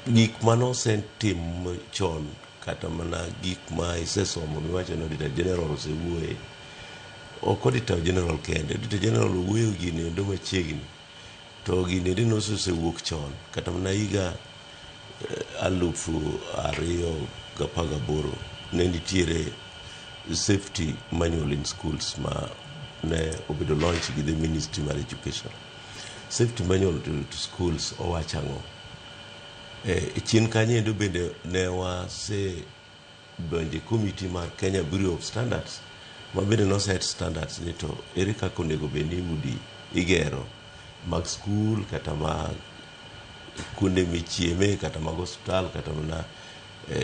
Gik mane osetim chon, kata mana gik ma isesomo miwacho ni Auditor General osewuoye, ok Auditor General kende, Auditor General owuoyo gini endo machiegni, to gini endi nosesewuok chon, kata mana higa 2018 ne nitiere safety manual in schools ma ne obedo launch gi the Ministry mar Education. Safety manual to schools owacho ang'o? Chien kanyo endo bende ne wase donje committee mar Kenya Bureau of Standards, ma bende noset standards ni to ere kaka onego bed ni udi igero mag skul, kata mag kuonde michieme, kata mag osiptal,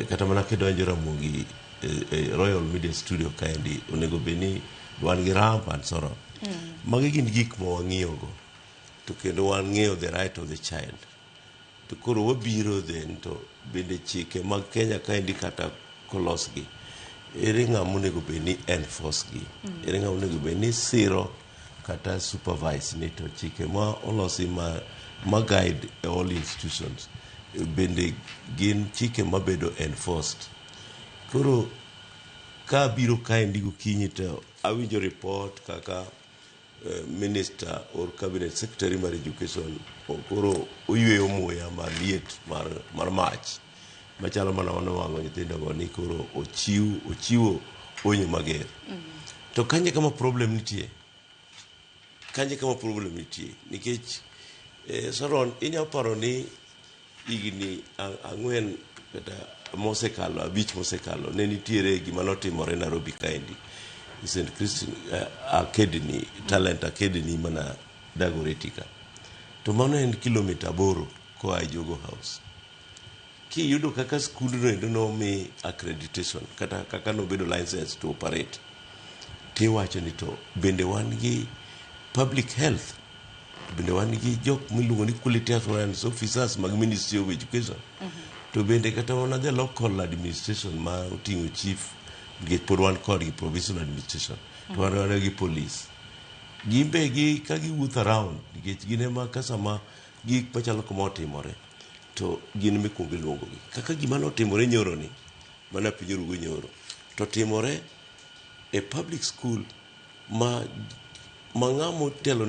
kata mana kidonjo Ramogi Royal Media Studio kaendi, onego bed ni wan gi ramp and so on. Magi gin gik ma wang'iyogo, to kendo wang'iyo the right of the child. To koro wabiro then to bende chike mag Kenya kaendi, kata kolosgi, ere ng'ama onego bed ni enforce gi? Ere ng'ama onego bed ni siro kata supervise ni to chike ma olosi ma guide all institutions bende gin chike mabedo enforced? Koro ka abiro kaendi gokinyi to awinjo report kaka minister or cabinet secretary mar education koro oyweyo muya maliet mar mach machalo mana manowang'o nyithindogo, ni koro ochiwo onyo mager. To kanye kama problem nitie? Kanye kama problem nitie? Nikech Sharon, inyalo paro ni higni 4 kata mosekalo, 5 mosekalo, ne nitiere gima notimore Nairobi kaendi, St. Christine Academy, Talent Academy mana Dagoretti ka. To mano en kilomita 8 koa e Jogoo House. Kiyudo kaka skundno endo nomi accreditation, kata kaka nobedo license to operate, tiwacho ni to bende wan gi public health, bende wan gi jok miluongo ni quality assurance officers mag Ministry of Education, to bende kata mana the local administration ma oting'o chief, nikech pod wan kodgi, provincial administration, to wan gi police. Gin be gi ka giwuotho around, nikech gin ema ka sama gik machalo kama otimore to gin mikwongo iluongogi. Kaka gima notimore nyoro ni mana piny orugo nyoro, to timore e public school ma ng'ama otelo ne.